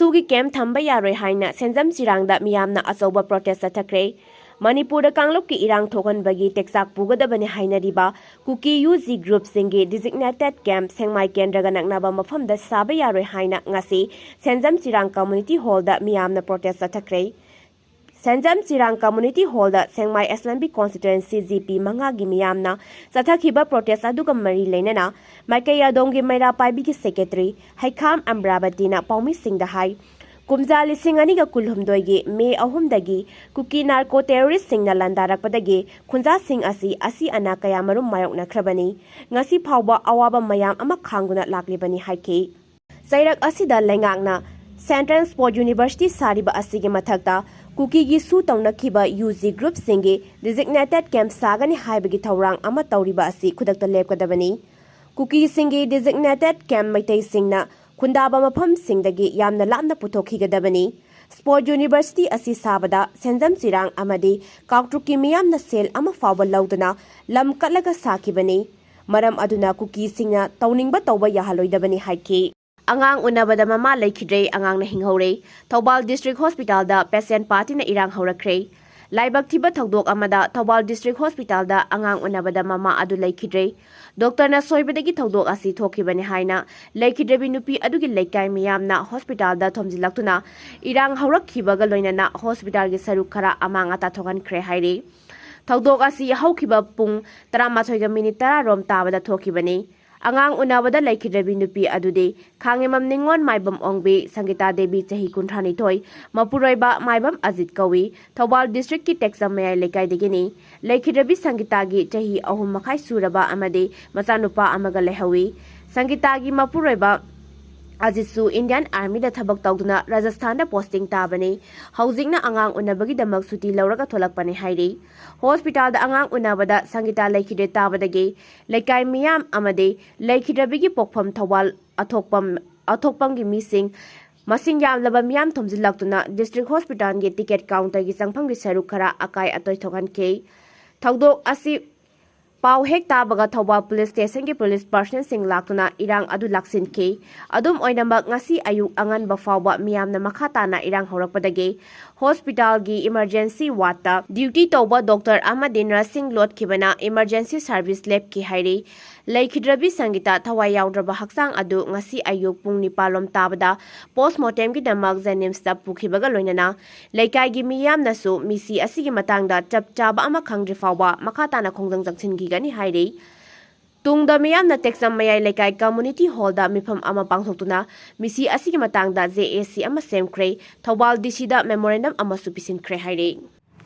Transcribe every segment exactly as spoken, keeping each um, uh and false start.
ꯇꯨꯒꯤ ꯀꯦꯝꯞ ꯊꯝꯕ ꯌꯥꯔꯣꯏ ꯍꯥꯏꯅ ꯁꯦꯟꯖꯝ ꯆꯤꯔꯥꯡꯗ ꯃꯤꯌꯥꯝꯅ ꯑꯆꯧꯕ ꯄ꯭ꯔꯣꯇꯦꯁ ꯆꯠꯊꯈ꯭ꯔꯦ꯫ ꯃꯅꯤꯄꯨꯔꯗ ꯀꯥꯡꯂꯨꯞꯀꯤ ꯏꯔꯥꯡ ꯊꯣꯛꯍꯟꯕꯒꯤ ꯇꯦꯛꯆꯥꯛ ꯄꯨꯒꯗꯕꯅꯤ ꯍꯥꯏꯅꯔꯤꯕ ꯀꯨꯀꯤ ꯌꯨ ꯖꯤ ꯒ꯭ꯔꯨꯞꯁꯤꯡꯒꯤ ꯗꯤꯖꯤꯛꯅꯦꯇꯦꯠ ꯀꯦꯝꯞ ꯁꯦꯡꯃꯥꯏ ꯀꯦꯟꯗ꯭ꯔꯒ ꯅꯛꯅꯕ ꯃꯐꯝꯗ ꯁꯥꯕ ꯌꯥꯔꯣꯏ ꯍꯥꯏꯅ ꯉꯁꯤ ꯁꯦꯟꯖꯝ ꯆꯤꯔꯥꯡ ꯀꯝꯃꯨꯅꯤꯇꯤ ꯍꯣꯜꯗ ꯃꯤꯌꯥꯝꯅ ꯄ꯭ꯔꯣꯇꯦꯁ ꯆꯠꯊꯈ꯭ꯔꯦ꯫ ꯁꯦꯟꯖꯝ ꯆꯤꯔꯥꯡ ꯀꯝꯃꯨꯅꯤꯇꯤ ꯍꯣꯜꯗ ꯁꯦꯡꯃꯥꯏ ꯑꯦꯁꯦꯝꯕ꯭ꯂꯤ ꯀꯣꯟꯁꯇꯤꯇ꯭ꯋꯦꯟꯁꯤ ꯖꯤ ꯄꯤ ꯃꯉꯥꯒꯤ ꯃꯤꯌꯥꯝꯅ ꯆꯠꯊꯈꯤꯕ ꯄ꯭ꯔꯣꯇꯦꯁ ꯑꯗꯨꯒ ꯃꯔꯤ ꯂꯩꯅꯅ ꯃꯥꯏꯀꯩ ꯑꯗꯣꯝꯒꯤ ꯃꯩꯔꯥ ꯄꯥꯏꯕꯤꯒꯤ ꯁꯦꯀ꯭ꯔꯦꯇꯔꯤ ꯍꯩꯈꯥꯝ ꯑꯝꯕ꯭ꯔꯥꯕꯇꯤꯅ ꯄꯥꯎꯃꯤꯁꯤꯡꯗ ꯍꯥꯏ, ꯀꯨꯝꯖꯥ ꯂꯤꯁꯤꯡ ꯑꯅꯤꯒ ꯀꯨꯟꯍꯨꯝꯗꯣꯏꯒꯤ ꯃꯦ ꯑꯍꯨꯝꯗꯒꯤ ꯀꯨꯀꯤ ꯅꯥꯔꯀꯣ ꯇꯦꯔꯣꯔꯤꯁ꯭ꯠꯁꯤꯡꯅ ꯂꯥꯟꯗꯥꯔꯛꯄꯗꯒꯤ ꯈꯨꯟꯖꯥꯁꯤꯡ ꯑꯁꯤ ꯑꯁꯤ ꯑꯅꯥ ꯀꯌꯥꯃꯔꯨꯝ ꯃꯥꯌꯣꯛꯅꯈ꯭ꯔꯕꯅꯤ꯫ ꯉꯁꯤ ꯐꯥꯎꯕ ꯑꯋꯥꯕ ꯃꯌꯥꯝ ꯑꯃ ꯈꯥꯡꯗꯨꯅ ꯂꯥꯛꯂꯤꯕꯅꯤ ꯍꯥꯏꯈꯤ꯫ ꯆꯩꯔꯛ ꯑꯁꯤꯗ ꯂꯩꯉꯥꯛꯅ ꯁꯦꯟꯇ꯭ꯔꯦꯜ ꯁ꯭ꯄꯣꯔꯠ ꯌꯨꯅꯤꯚꯔꯁꯤꯇꯤ ꯁꯥꯔꯤꯕ ꯑꯁꯤꯒꯤ ꯃꯊꯛꯇ ꯀꯨꯀꯤꯒꯤ ꯁꯨ ꯇꯧꯅꯈꯤꯕ ꯌꯨ ꯖꯤ ꯒ꯭ꯔꯨꯞꯁꯤꯡꯒꯤ ꯗꯤꯖꯤꯛꯅꯦꯇꯦꯠ ꯀꯦꯝꯞ ꯁꯥꯒꯅꯤ ꯍꯥꯏꯕꯒꯤ ꯊꯧꯔꯥꯡ ꯑꯃ ꯇꯧꯔꯤꯕ ꯑꯁꯤ ꯈꯨꯗꯛꯇ ꯂꯦꯞꯀꯗꯕꯅꯤ꯫ ꯀꯨꯀꯤꯁꯤꯡꯒꯤ ꯗꯤꯖꯤꯛꯅꯦꯇꯦꯠ ꯀꯦꯝꯞ ꯃꯩꯇꯩꯁꯤꯡꯅ ꯈꯨꯟꯗꯥꯕ ꯃꯐꯝꯁꯤꯡꯗꯒꯤ ꯌꯥꯝꯅ ꯂꯥꯞꯅ ꯄꯨꯊꯣꯛꯈꯤꯒꯗꯕꯅꯤ꯫ ꯁ꯭ꯄꯣꯔꯠ ꯌꯨꯅꯤꯚꯔꯁꯤꯇꯤ ꯑꯁꯤ ꯁꯥꯕꯗ ꯁꯦꯟꯖꯝ ꯆꯤꯔꯥꯡ ꯑꯃꯗꯤ ꯀꯥꯡꯇ꯭ꯔꯨꯛꯀꯤ ꯃꯤꯌꯥꯝꯅ ꯁꯦꯜ ꯑꯃ ꯐꯥꯎꯕ ꯂꯧꯗꯅ ꯂꯝ ꯀꯠꯂꯒ ꯁꯥꯈꯤꯕꯅꯤ꯫ ꯃꯔꯝ ꯑꯗꯨꯅ ꯀꯨꯀꯤꯁꯤꯡꯅ ꯇꯧꯅꯤꯡꯕ ꯇꯧꯕ ꯌꯥꯍꯜꯂꯣꯏꯗꯕꯅꯤ ꯍꯥꯏꯈꯤ꯫ ꯑꯉꯥꯡ ꯎꯅꯕꯗ ꯃꯃꯥ ꯂꯩꯈꯤꯗ꯭ꯔꯦ, ꯑꯉꯥꯡꯅ ꯍꯤꯡꯍꯧꯔꯦ꯫ ꯊꯧꯕꯥꯜ ꯗꯤꯁꯇ꯭ꯔꯤꯛ ꯍꯣꯁꯄꯤꯇꯥꯜꯗ ꯄꯦꯁꯦꯟ ꯄꯥꯔꯇꯤꯅ ꯏꯔꯥꯡ ꯍꯧꯔꯛꯈ꯭ꯔꯦ꯫ ꯂꯥꯏꯕꯛ ꯊꯤꯕ ꯊꯧꯗꯣꯛ ꯑꯃꯗ ꯊꯧꯕꯥꯜ ꯗꯤꯁꯇ꯭ꯔꯤꯛ ꯍꯣꯁꯄꯤꯇꯥꯜꯗ ꯑꯉꯥꯡ ꯎꯅꯕꯗ ꯃꯃꯥ ꯑꯗꯨ ꯂꯩꯈꯤꯗ꯭ꯔꯦ꯫ ꯗꯣꯛꯇꯔꯅ ꯁꯣꯏꯕꯗꯒꯤ ꯊꯧꯗꯣꯛ ꯑꯁꯤ ꯊꯣꯛꯈꯤꯕꯅꯤ ꯍꯥꯏꯅ ꯂꯩꯈꯤꯗ꯭ꯔꯕꯤ ꯅꯨꯄꯤ ꯑꯗꯨꯒꯤ ꯂꯩꯀꯥꯏ ꯃꯤꯌꯥꯝꯅ ꯍꯣꯁꯄꯤꯇꯥꯜꯗ ꯊꯣꯝꯖꯤꯜꯂꯛꯇꯨꯅ ꯏꯔꯥꯡ ꯍꯧꯔꯛꯈꯤꯕꯒ ꯂꯣꯏꯅꯅ ꯍꯣꯁꯄꯤꯇꯥꯜꯒꯤ ꯁꯔꯨꯛ ꯈꯔ ꯑꯃꯥꯡ ꯑꯇꯥ ꯊꯣꯛꯍꯟꯈ꯭ꯔꯦ ꯍꯥꯏꯔꯤ꯫ ꯊꯧꯗꯣꯛ ꯑꯁꯤ ꯍꯧꯈꯤꯕ ꯄꯨꯡ ꯇꯔꯥꯃꯥꯊꯣꯏꯒ ꯃꯤꯅꯤꯠ ꯇꯔꯥ ꯔꯣꯝ ꯇꯥꯕꯗ ꯊꯣꯛꯈꯤꯕꯅꯤ꯫ ꯑꯉꯥꯡ ꯎꯅꯕꯗ ꯂꯩꯈꯤꯗ꯭ꯔꯕꯤ ꯅꯨꯄꯤ ꯑꯗꯨꯗꯤ ꯈꯥꯉꯦꯝꯕꯝ ꯅꯤꯉꯣꯜ, ꯃꯥꯏꯕꯝ ꯑꯣꯡꯕꯤ, ꯁꯪꯒꯤꯇꯥ ꯗꯦꯕꯤ, ꯆꯍꯤ ꯀꯨꯟꯊ꯭ꯔꯥꯅꯤꯊꯣꯏ, ꯃꯄꯨꯔꯣꯏꯕ ꯃꯥꯏꯕꯝ ꯑꯖꯤꯠ ꯀꯧꯏ꯫ ꯊꯧꯕꯥꯜ ꯗꯤꯁꯇ꯭ꯔꯤꯛꯀꯤ ꯇꯦꯛꯆꯝ ꯃꯌꯥꯏ ꯂꯩꯀꯥꯏꯗꯒꯤꯅꯤ꯫ ꯂꯩꯈꯤꯗ꯭ꯔꯕꯤ ꯁꯪꯒꯤꯇꯥꯒꯤ ꯆꯍꯤ ꯑꯍꯨꯝ ꯃꯈꯥꯏ ꯁꯨꯔꯕ ꯑꯃꯗꯤ ꯃꯆꯥꯅꯨꯄꯥ ꯑꯃꯒ ꯂꯩꯍꯧꯏ꯫ ꯁꯪꯒꯤꯇꯥꯒꯤ ꯃꯄꯨꯔꯣꯏꯕ ꯑꯖꯤꯠꯁꯨ ꯏꯟꯗꯤꯌꯟ ꯑꯥꯔꯃꯤꯗ ꯊꯕꯛ ꯇꯧꯗꯨꯅ ꯔꯥꯖꯁꯊꯥꯟꯗ ꯄꯣꯁꯇꯤꯡ ꯇꯥꯕꯅꯤ꯫ ꯍꯧꯖꯤꯛꯅ ꯑꯉꯥꯡ ꯎꯅꯕꯒꯤꯗꯃꯛ ꯁꯨꯇꯤ ꯂꯧꯔꯒ ꯊꯣꯛꯂꯛꯄꯅꯤ ꯍꯥꯏꯔꯤ꯫ ꯍꯣꯁꯄꯤꯇꯥꯜꯗ ꯑꯉꯥꯡ ꯎꯅꯕꯗ ꯁꯪꯒꯤꯇꯥ ꯂꯩꯈꯤꯗ꯭ꯔꯦ ꯇꯥꯕꯗꯒꯤ ꯂꯩꯀꯥꯏ ꯃꯤꯌꯥꯝ ꯑꯃꯗꯤ ꯂꯩꯈꯤꯗ꯭ꯔꯕꯤꯒꯤ ꯄꯣꯛꯐꯝ ꯊꯧꯕꯥꯜ ꯑꯊꯣꯛꯄꯝ, ꯑꯊꯣꯛꯄꯝꯒꯤ ꯃꯤꯁꯤꯡ ꯃꯁꯤꯡ ꯌꯥꯝꯂꯕ ꯃꯤꯌꯥꯝ ꯊꯣꯝꯖꯤꯜꯂꯛꯇꯨꯅ ꯗꯤꯁꯇ꯭ꯔꯤꯛ ꯍꯣꯁꯄꯤꯇꯥꯜꯒꯤ ꯇꯤꯀꯦꯠ ꯀꯥꯎꯟꯇꯔꯒꯤ ꯆꯪꯐꯝꯒꯤ ꯁꯔꯨꯛ ꯈꯔ ꯑꯀꯥꯏ ꯑꯇꯣꯏ ꯊꯣꯛꯍꯟꯈꯤ꯫ ꯊꯧꯗꯣꯛ ꯑꯁꯤ ꯄꯥꯎ ꯍꯦꯛ ꯇꯥꯕꯒ ꯊꯧꯕꯥꯜ ꯄꯨꯂꯤꯁ ꯁ꯭ꯇꯦꯁꯟꯒꯤ ꯄꯨꯂꯤꯁ ꯄꯥꯔꯁꯅꯦꯜꯁꯤꯡ ꯂꯥꯛꯇꯨꯅ ꯏꯔꯥꯡ ꯑꯗꯨ ꯂꯥꯛꯁꯤꯟꯈꯤ꯫ ꯑꯗꯨꯝ ꯑꯣꯏꯅꯃꯛ, ꯉꯁꯤ ꯑꯌꯨꯛ ꯑꯉꯟꯕ ꯐꯥꯎꯕ ꯃꯤꯌꯥꯝꯅ ꯃꯈꯥ ꯇꯥꯅ ꯏꯔꯥꯡ ꯍꯧꯔꯛꯄꯗꯒꯤ ꯍꯣꯁꯄꯤꯇꯥꯜꯒꯤ ꯏꯃꯔꯖꯦꯟꯁꯤ ꯋꯥꯔꯗꯇ ꯗ꯭ꯌꯨꯇꯤ ꯇꯧꯕ ꯗꯣꯛꯇꯔ ꯑꯃꯗꯤ ꯅꯔꯁꯁꯤꯡ ꯂꯣꯠꯈꯤꯕꯅ ꯏꯃꯔꯖꯦꯟꯁꯤ ꯁꯔꯚꯤꯁ ꯂꯦꯞꯈꯤ ꯍꯥꯏꯔꯤ꯫ ꯂꯩꯈꯤꯗ꯭ꯔꯕꯤ ꯁꯪꯒꯤꯇꯥ ꯊꯋꯥꯏ ꯌꯥꯎꯗ꯭ꯔꯕ ꯍꯛꯆꯥꯡ ꯑꯗꯨ ꯉꯁꯤ ꯑꯌꯨꯛ ꯄꯨꯡ ꯅꯤꯄꯥꯜ ꯔꯣꯝ ꯇꯥꯕꯗ ꯄꯣꯁꯃꯣꯔꯇꯦꯝꯒꯤꯗꯃꯛ ꯖꯦꯅꯤꯝꯁꯇ ꯄꯨꯈꯤꯕꯒ ꯂꯣꯏꯅꯅ ꯂꯩꯀꯥꯏꯒꯤ ꯃꯤꯌꯥꯝꯅꯁꯨ ꯃꯤꯁꯤ ꯑꯁꯤꯒꯤ ꯃꯇꯥꯡꯗ ꯆꯞ ꯆꯥꯕ ꯑꯃ ꯈꯪꯗ꯭ꯔꯤ ꯐꯥꯎꯕ ꯃꯈꯥ ꯇꯥꯅ ꯈꯣꯡꯖꯪ ꯆꯪꯁꯤꯟꯈꯤꯒꯅꯤ ꯍꯥꯏꯔꯤ꯫ ꯇꯨꯡꯗ ꯃꯤꯌꯥꯝꯅ ꯇꯦꯛꯆꯝ ꯃꯌꯥꯏ ꯂꯩꯀꯥꯏ ꯀꯝꯃꯨꯅꯤꯇꯤ ꯍꯣꯜꯗ ꯃꯤꯐꯝ ꯑꯃ ꯄꯥꯡꯊꯣꯛꯇꯨꯅ ꯃꯤꯁꯤ ꯑꯁꯤꯒꯤ ꯃꯇꯥꯡꯗ ꯖꯦ ꯑꯦ ꯁꯤ ꯑꯃ ꯁꯦꯝꯈ꯭ꯔꯦ꯫ ꯊꯧꯕꯥꯜ ꯗꯤ ꯁꯤꯗ ꯃꯦꯃꯣꯔꯦꯟꯗꯝ ꯑꯃꯁꯨ ꯄꯤꯁꯤꯟꯈ꯭ꯔꯦ ꯍꯥꯏꯔꯤ꯫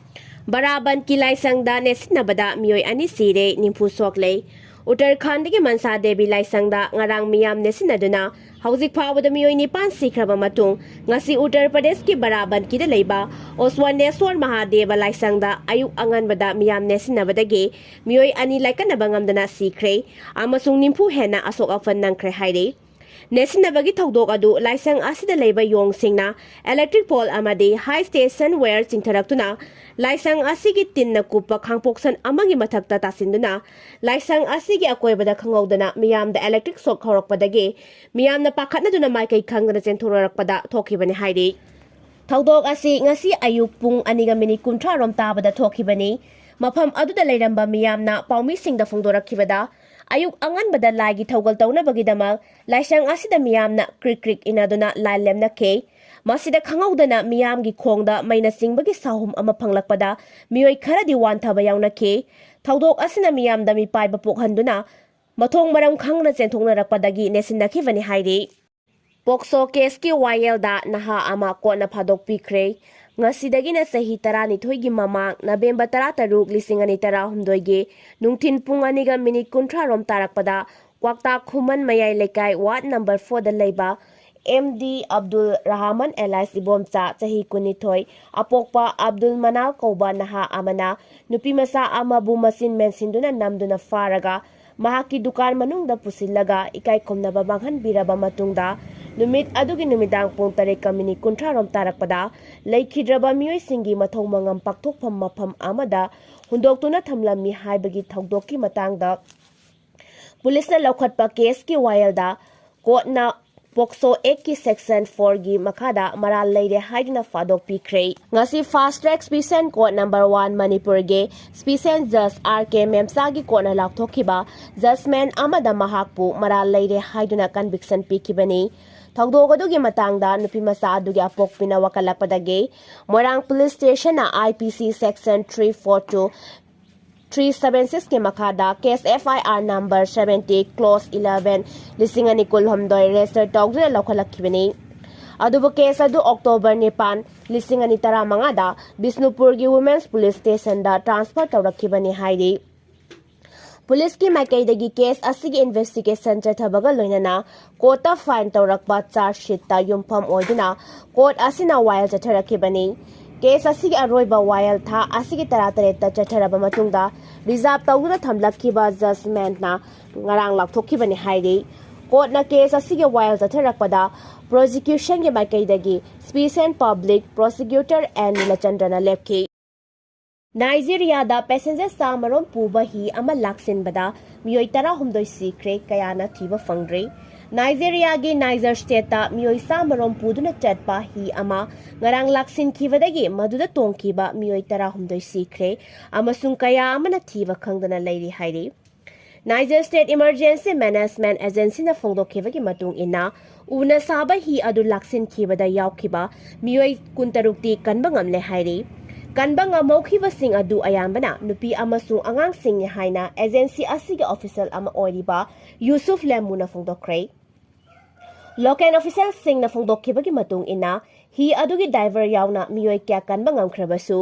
ꯕꯔꯥꯕꯟꯀꯤ ꯂꯥꯏꯁꯪꯗ ꯅꯦꯠꯁꯤꯟꯅꯕꯗ ꯃꯤꯑꯣꯏ ꯑꯅꯤ ꯁꯤꯔꯦ, ꯅꯤꯐꯨ ꯁꯣꯛꯂꯦ꯫ ꯎꯠꯇꯔꯈꯥꯟꯗꯒꯤ ꯃꯟꯁꯥ ꯗꯦꯕꯤ ꯂꯥꯏꯁꯪꯗ ꯉꯔꯥꯡ ꯃꯤꯌꯥꯝ ꯅꯦꯠꯁꯤꯟꯅꯗꯨꯅ ꯍꯧꯖꯤꯛ ꯐꯥꯎꯕꯗ ꯃꯤꯑꯣꯏ ꯅꯤꯄꯥꯟ ꯁꯤꯈ꯭ꯔꯕ ꯃꯇꯨꯡ, ꯉꯁꯤ ꯎꯠꯇꯔ ꯄ꯭ꯔꯗꯦꯁꯀꯤ ꯕꯔꯥꯕꯟꯀꯤꯗ ꯂꯩꯕ ꯑꯣꯁꯋꯥꯅꯦꯁ꯭ꯋꯔ ꯃꯍꯥꯗꯦꯕ ꯂꯥꯏꯁꯪꯗ ꯑꯌꯨꯛ ꯑꯉꯟꯕꯗ ꯃꯤꯌꯥꯝ ꯅꯦꯠꯁꯤꯟꯅꯕꯗꯒꯤ ꯃꯤꯑꯣꯏ ꯑꯅꯤ ꯂꯥꯏꯀꯠꯅꯕ ꯉꯝꯗꯅ ꯁꯤꯈ꯭ꯔꯦ ꯑꯃꯁꯨꯡ ꯅꯤꯐꯨ ꯍꯦꯟꯅ ꯑꯁꯣꯛ ꯑꯄꯟ ꯅꯪꯈ꯭ꯔꯦ ꯍꯥꯏꯔꯤ꯫ ꯅꯦꯠꯁꯤꯟꯅꯕꯒꯤ ꯊꯧꯗꯣꯛ ꯑꯗꯨ ꯂꯥꯏꯁꯪ ꯑꯁꯤꯗ ꯂꯩꯕ ꯌꯣꯡꯁꯤꯡꯅ electric pole ꯑꯃꯗꯤ high tension wire ꯆꯤꯡꯊꯔꯛꯇꯨꯅ ꯂꯥꯏꯁꯪ ꯑꯁꯤꯒꯤ ꯇꯤꯟꯅ ꯀꯨꯞꯄ ꯈꯥꯡꯄꯣꯛꯁꯟ ꯑꯃꯒꯤ ꯃꯊꯛꯇ ꯇꯥꯁꯤꯟꯗꯨꯅ ꯂꯥꯏꯁꯪ ꯑꯁꯤꯒꯤ ꯑꯀꯣꯏꯕꯗ ꯈꯪꯍꯧꯗꯅ ꯃꯤꯌꯥꯝꯗ electric shock ꯍꯧꯔꯛꯄꯗꯒꯤ ꯃꯤꯌꯥꯝꯅ ꯄꯥꯈꯠꯅꯗꯨꯅ ꯃꯥꯏꯀꯩ ꯈꯪꯗꯅ ꯆꯦꯟꯊꯣꯔꯛꯄꯗ ꯊꯣꯛꯈꯤꯕꯅꯤ ꯍꯥꯏꯔꯤ꯫ ꯊꯧꯗꯣꯛ ꯑꯁꯤ ꯉꯁꯤ ꯑꯌꯨꯛ ꯄꯨꯡ ꯑꯅꯤꯒ ꯃꯤꯅꯤꯠ ꯀꯨꯟꯊ꯭ꯔꯥ ꯔꯣꯝ ꯇꯥꯕꯗ ꯊꯣꯛꯈꯤꯕꯅꯤ꯫ ꯃꯐꯝ ꯑꯗꯨꯗ ꯂꯩꯔꯝꯕ ꯃꯤꯌꯥꯝꯅ ꯄꯥꯎꯃꯤꯁꯤꯡꯗ ꯐꯣꯡꯗꯣꯔꯛꯈꯤꯕꯗ, ꯑꯌꯨꯛ ꯑꯉꯟꯕꯗ ꯂꯥꯏꯒꯤ ꯊꯧꯒꯜ ꯇꯧꯅꯕꯒꯤꯗꯃꯛ ꯂꯥꯏꯁꯪ ꯑꯁꯤꯗ ꯃꯤꯌꯥꯝꯅ ꯀ꯭ꯔꯤꯛ ꯀ꯭ꯔꯤꯛ ꯏꯟꯅꯗꯨꯅ line ꯂꯦꯞꯅꯈꯤ꯫ ꯃꯁꯤꯗ ꯈꯪꯍꯧꯗꯅ ꯃꯤꯌꯥꯝꯒꯤ ꯈꯣꯡꯗ ꯃꯩꯅ ꯆꯤꯡꯕꯒꯤ ꯁꯥꯍꯨꯝ ꯑꯃ ꯐꯪꯂꯛꯄꯗ ꯃꯤꯑꯣꯏ ꯈꯔꯗꯤ ꯋꯥꯟꯊꯕ ꯌꯥꯎꯅꯈꯤ꯫ ꯊꯧꯗꯣꯛ ꯑꯁꯤꯅ ꯃꯤꯌꯥꯝꯗ ꯃꯤꯄꯥꯏꯕ ꯄꯣꯛꯍꯟꯗꯨꯅ ꯃꯊꯣꯡ ꯃꯔꯝ ꯈꯪꯗꯅ ꯆꯦꯟꯊꯣꯛꯅꯔꯛꯄꯗꯒꯤ ꯅꯦꯠꯁꯤꯟꯅꯈꯤꯕꯅꯤ ꯍꯥꯏꯔꯤ꯫ ꯄꯣꯛꯁꯣ ꯀꯦꯁꯀꯤ ꯋꯥꯌꯦꯜꯗ ꯅꯍꯥ ꯑꯃ ꯀꯣꯔꯠꯅ ꯐꯥꯗꯣꯛꯄꯤꯈ꯭ꯔꯦ꯫ ꯉꯁꯤꯗꯒꯤꯅ ꯆꯍꯤ ꯇꯔꯥꯅꯤꯊꯣꯏꯒꯤ ꯃꯃꯥꯡ ꯅꯕꯦꯝꯕꯔ ꯇꯔꯥꯇꯔꯨꯛ, ꯂꯤꯁꯤꯡ ꯑꯅꯤ ꯇꯔꯥꯍꯨꯝꯗꯣꯏꯒꯤ ꯅꯨꯡꯊꯤꯟ ꯄꯨꯡ ꯑꯅꯤꯒ ꯃꯤꯅꯤꯠ ꯀꯨꯟꯊ꯭ꯔꯥ ꯔꯣꯝ ꯇꯥꯔꯛꯄꯗ ꯀ꯭ꯋꯥꯛꯇꯥ ꯈꯨꯃꯟ ꯃꯌꯥꯏ ꯂꯩꯀꯥꯏ ward number four ꯗ ꯂꯩꯕ M D Abdul Rahman alias Ibomcha, ꯆꯍꯤ ꯀꯨꯟꯅꯤꯊꯣꯏ, ꯑꯄꯣꯛꯄ ꯑꯕꯗꯨꯜ ꯃꯅꯥꯜ ꯀꯧꯕ ꯅꯍꯥ ꯑꯃꯅ ꯅꯨꯄꯤꯃꯆꯥ ꯑꯃꯕꯨ ꯃꯆꯤꯟ ꯃꯦꯟꯁꯤꯟꯗꯨꯅ ꯅꯝꯗꯨꯅ ꯐꯥꯔꯒ ꯃꯍꯥꯛꯀꯤ ꯗꯨꯀꯥꯟ ꯃꯅꯨꯡꯗ ꯄꯨꯁꯤꯜꯂꯒ ꯏꯀꯥꯏ ꯈꯨꯝꯅꯕ ꯃꯥꯡꯍꯟꯕꯤꯔꯕ ꯃꯇꯨꯡꯗ, ꯅꯨꯃꯤꯠ ꯑꯗꯨꯒꯤ ꯅꯨꯃꯤꯗꯥꯡ ꯄꯨꯡ ꯇꯔꯦꯠꯀ ꯃꯤꯅꯤꯠ ꯀꯨꯟꯊ꯭ꯔꯥ ꯔꯣꯝ ꯇꯥꯔꯛꯄꯗ, ꯂꯩꯈꯤꯗ꯭ꯔꯕ ꯃꯤꯑꯣꯏꯁꯤꯡꯒꯤ ꯃꯊꯧ ꯃꯉꯝ ꯄꯥꯡꯊꯣꯛꯐꯝ ꯃꯐꯝ ꯑꯃꯗ ꯍꯨꯟꯗꯣꯛꯇꯨꯅ ꯊꯝꯂꯝꯃꯤ ꯍꯥꯏꯕꯒꯤ ꯊꯧꯗꯣꯛꯀꯤ ꯃꯇꯥꯡꯗ ꯄꯨꯂꯤꯁꯅ ꯂꯧꯈꯠꯄ ꯀꯦꯁꯀꯤ ꯋꯥꯌꯦꯜꯗ ꯀꯣꯔꯠꯅ ꯄꯣꯛꯁꯣ ꯑꯦꯛꯀꯤ ꯁꯦꯛꯁꯟ ꯐꯣꯔꯒꯤ ꯃꯈꯥꯗ ꯃꯔꯥꯜ ꯂꯩꯔꯦ ꯍꯥꯏꯗꯨꯅ ꯐꯥꯗꯣꯛꯄꯤꯈ꯭ꯔꯦ꯫ ꯉꯁꯤ ꯐꯥꯁ ꯇ꯭ꯔꯦꯛ ꯁ꯭ꯄꯤꯁꯦꯟ ꯀꯣꯔꯠ ꯅꯝꯕꯔ ꯋꯥꯟ ꯃꯅꯤꯄꯨꯔꯒꯤ ꯁ꯭ꯄꯤꯁꯦꯟ ꯖꯖ ꯑꯥꯔ ꯀꯦ ꯃꯦꯝꯆꯥꯒꯤ ꯀꯣꯔꯠꯅ ꯂꯥꯎꯊꯣꯛꯈꯤꯕ ꯖꯖꯃꯦꯟ ꯑꯃꯗ ꯃꯍꯥꯛꯄꯨ ꯃꯔꯥꯜ ꯂꯩꯔꯦ ꯍꯥꯏꯗꯨꯅ ꯀꯟꯚꯤꯛꯁꯟ ꯄꯤꯈꯤꯕꯅꯤ꯫ ꯊꯧꯗꯣꯛ ꯑꯗꯨꯒꯤ ꯃꯇꯥꯡꯗ ꯅꯨꯄꯤꯃꯆꯥ ꯑꯗꯨꯒꯤ ꯑꯄꯣꯛꯄꯤꯅ ꯋꯥꯀꯠꯂꯛꯄꯗꯒꯤ ꯃꯣꯏꯔꯥꯡ police ꯁ꯭ꯇꯦꯁꯟꯅ I P C section three four two three seven ꯁꯤꯛꯁꯀꯤ ꯃꯈꯥꯗ case F I R number seventy, close eleven, ꯂꯤꯁꯤꯡ ꯑꯅꯤ ꯀꯨꯟꯍꯨꯝꯗꯣꯏ ꯔꯦꯖꯤꯁꯇꯔ ꯇꯧꯗꯨꯅ ꯂꯧꯈꯠꯂꯛꯈꯤꯕꯅꯤ꯫ ꯑꯗꯨꯕꯨ ꯀꯦꯁ ꯑꯗꯨ ꯑꯣꯛꯇꯣꯕꯔ ꯅꯤꯄꯥꯟ, ꯂꯤꯁꯤꯡ ꯑꯅꯤ ꯇꯔꯥꯃꯉꯥꯗ ꯕꯤꯁꯅꯨꯄꯨꯔꯒꯤ ꯋꯨꯃꯦꯟꯁ ꯄꯨꯂꯤꯁ ꯁ꯭ꯇꯦꯁꯟꯗ ꯇ꯭ꯔꯥꯟꯁꯐꯔ ꯇꯧꯔꯛꯈꯤꯕꯅꯤ ꯍꯥꯏꯔꯤ꯫ ꯄꯨꯂꯤꯁꯀꯤ ꯃꯥꯏꯀꯩꯗꯒꯤ ꯀꯦꯁ ꯑꯁꯤꯒꯤ ꯏꯟꯚꯦꯁꯇꯤꯒꯦꯁꯟ ꯆꯠꯊꯕꯒ ꯂꯣꯏꯅꯅ ꯀꯣꯔꯠꯇ ꯐꯥꯏꯜ ꯇꯧꯔꯛꯄ ꯆꯥꯔꯖ ꯁꯤꯠꯇ ꯌꯨꯝꯐꯝ ꯑꯣꯏꯗꯨꯅ ꯀꯣꯔꯠ ꯑꯁꯤꯅ ꯋꯥꯌꯦꯜ ꯆꯠꯊꯔꯛꯈꯤꯕꯅꯤ꯫ ꯀꯦꯁ ꯑꯁꯤꯒꯤ ꯑꯔꯣꯏꯕ ꯋꯥꯌꯦꯜ ꯊꯥ ꯑꯁꯤꯒꯤ ꯇꯔꯥꯇꯔꯦꯠꯇ ꯆꯠꯊꯔꯕ ꯃꯇꯨꯡꯗ ꯔꯤꯖꯥꯔꯚ ꯇꯧꯗꯨꯅ ꯊꯝꯂꯛꯈꯤꯕ ꯖꯖꯃꯦꯟꯠꯅ ꯉꯔꯥꯡ ꯂꯥꯎꯊꯣꯛꯈꯤꯕꯅꯤ ꯍꯥꯏꯔꯤ꯫ ꯀꯣꯔꯠꯅ ꯀꯦꯁ ꯑꯁꯤꯒꯤ ꯋꯥꯌꯦꯜ ꯆꯠꯊꯔꯛꯄꯗ ꯄ꯭ꯔꯣꯁꯤꯀ꯭ꯌꯨꯁꯟꯒꯤ ꯃꯥꯏꯀꯩꯗꯒꯤ ꯁ꯭ꯄꯤꯁꯦꯟ ꯄꯕ꯭ꯂꯤꯛ ꯄ꯭ꯔꯣꯁꯤꯀ꯭ꯌꯨꯇꯔ ꯑꯦꯟ ꯅꯤꯂꯆꯟꯗ꯭ꯔꯅ ꯂꯦꯞꯈꯤ꯫ ꯅꯥꯏꯖꯦꯔꯤꯌꯥꯗ ꯄꯦꯁꯦꯟꯖꯔ ꯆꯥꯃꯔꯣꯝ ꯄꯨꯕ ꯍꯤ ꯑꯃ ꯂꯥꯛꯁꯤꯟꯕꯗ ꯃꯤꯑꯣꯏ ꯇꯔꯥꯍꯨꯝꯗꯣꯏ ꯁꯤꯈ꯭ꯔꯦ, ꯀꯌꯥꯅ ꯊꯤꯕ ꯐꯪꯗ꯭ꯔꯤ꯫ ꯅꯥꯏꯖꯦꯔꯤꯌꯥꯒꯤ ꯅꯥꯏꯖꯔ ꯁ꯭ꯇꯦꯠꯇ ꯃꯤꯑꯣꯏ ꯆꯥꯃꯔꯣꯝ ꯄꯨꯗꯨꯅ ꯆꯠꯄ ꯍꯤ ꯑꯃ ꯉꯔꯥꯡ ꯂꯥꯛꯁꯤꯟꯈꯤꯕꯗꯒꯤ ꯃꯗꯨꯗ ꯇꯣꯡꯈꯤꯕ ꯃꯤꯑꯣꯏ ꯇꯔꯥꯍꯨꯝꯗꯣꯏ ꯁꯤꯈ꯭ꯔꯦ ꯑꯃꯁꯨꯡ ꯀꯌꯥ ꯑꯃꯅ ꯊꯤꯕ ꯈꯪꯗꯅ ꯂꯩꯔꯤ ꯍꯥꯏꯔꯤ꯫ ꯅꯥꯏꯖꯔ ꯁ꯭ꯇꯦꯠ ꯏꯃꯔꯖꯦꯟꯁꯤ ꯃꯦꯅꯦꯖꯃꯦꯟꯠ ꯑꯦꯖꯦꯟꯁꯤꯅ ꯐꯣꯡꯗꯣꯛꯈꯤꯕꯒꯤ ꯃꯇꯨꯡ ꯏꯟꯅ, ꯎꯅ ꯁꯥꯕ ꯍꯤ ꯑꯗꯨ ꯂꯥꯛꯁꯤꯟꯈꯤꯕꯗ ꯌꯥꯎꯈꯤꯕ ꯃꯤꯑꯣꯏ ꯀꯨꯟꯇꯔꯨꯛꯇꯤ ꯀꯟꯕ ꯉꯝꯂꯦ ꯍꯥꯏꯔꯤ꯫ ꯀꯟꯕ ꯉꯝꯍꯧꯈꯤꯕꯁꯤꯡ ꯑꯗꯨ ꯑꯌꯥꯝꯕꯅ ꯅꯨꯄꯤ ꯑꯃꯁꯨꯡ ꯑꯉꯥꯡꯁꯤꯡꯅꯤ ꯍꯥꯏꯅ ꯑꯦꯖꯦꯟꯁꯤ ꯑꯁꯤꯒꯤ ꯑꯣꯐꯤꯁꯤꯌꯦꯜ ꯑꯃ ꯑꯣꯏꯔꯤꯕ ꯌꯨꯁꯨꯐ ꯂꯦꯃꯨꯅ ꯐꯣꯡꯗꯣꯛꯈ꯭ꯔꯦ꯫ ꯂꯣꯀꯦꯜ ꯑꯣꯐꯤꯁꯤꯌꯦꯜꯁꯤꯡꯅ ꯐꯣꯡꯗꯣꯛꯈꯤꯕꯒꯤ ꯃꯇꯨꯡ ꯏꯟꯅ, ꯍꯤ ꯑꯗꯨꯒꯤ ꯗ꯭ꯔꯥꯏꯚꯔ ꯌꯥꯎꯅ ꯃꯤꯑꯣꯏ ꯀꯌꯥ ꯀꯟꯕ ꯉꯝꯈ꯭ꯔꯕꯁꯨ,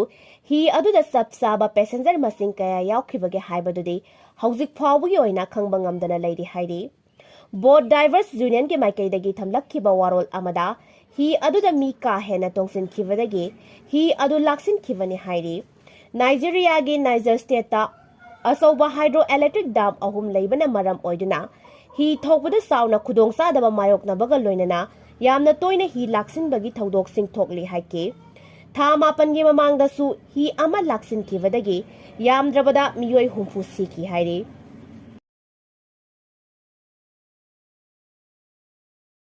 ꯍꯤ ꯑꯗꯨꯗ ꯆꯞ ꯆꯥꯕ ꯄꯦꯁꯦꯟꯖꯔ ꯃꯁꯤꯡ ꯀꯌꯥ ꯌꯥꯎꯈꯤꯕꯒꯦ ꯍꯥꯏꯕꯗꯨꯗꯤ ꯍꯧꯖꯤꯛ ꯐꯥꯎꯕꯒꯤ ꯑꯣꯏꯅ ꯈꯪꯕ ꯉꯝꯗꯅ ꯂꯩꯔꯤ ꯍꯥꯏꯔꯤ꯫ ꯕꯣꯠ ꯗ꯭ꯔꯥꯏꯚꯔꯁ ꯌꯨꯅꯤꯌꯟꯒꯤ ꯃꯥꯏꯀꯩꯗꯒꯤ ꯊꯝꯂꯛꯈꯤꯕ ꯋꯥꯔꯣꯜ ꯑꯃꯗ, ꯍꯤ ꯑꯗꯨꯗ ꯃꯤ ꯀꯥ ꯍꯦꯟꯅ ꯇꯣꯡꯁꯤꯟꯈꯤꯕꯗꯒꯤ ꯍꯤ ꯑꯗꯨ ꯂꯥꯛꯁꯤꯟꯈꯤꯕꯅꯤ ꯍꯥꯏꯔꯤ꯫ ꯅꯥꯏꯖꯦꯔꯤꯌꯥꯒꯤ ꯅꯥꯏꯖꯔ ꯁ꯭ꯇꯦꯠꯇ ꯑꯆꯧꯕ ꯍꯥꯏꯗ꯭ꯔꯣ ꯏꯂꯦꯛꯇ꯭ꯔꯤꯛ ꯗꯥꯝ ꯑꯍꯨꯝ ꯂꯩꯕꯅ ꯃꯔꯝ ꯑꯣꯏꯗꯨꯅ ꯍꯤ ꯊꯧꯕꯗ ꯆꯥꯎꯅ ꯈꯨꯗꯣꯡꯆꯥꯗꯕ ꯃꯥꯌꯣꯛꯅꯕꯒ ꯂꯣꯏꯅꯅ ꯌꯥꯝꯅ ꯇꯣꯏꯅ ꯍꯤ ꯂꯥꯛꯁꯤꯟꯕꯒꯤ ꯊꯧꯗꯣꯛꯁꯤꯡ ꯊꯣꯛꯂꯤ ꯍꯥꯏꯈꯤ꯫ ꯊꯥ ꯃꯥꯄꯟꯒꯤ ꯃꯃꯥꯡꯗꯁꯨ ꯍꯤ ꯑꯃ ꯂꯥꯛꯁꯤꯟꯈꯤꯕꯗꯒꯤ ꯌꯥꯝꯗ꯭ꯔꯕꯗ ꯃꯤꯑꯣꯏ ꯍꯨꯝꯐꯨ ꯁꯤꯈꯤ ꯍꯥꯏꯔꯤ꯫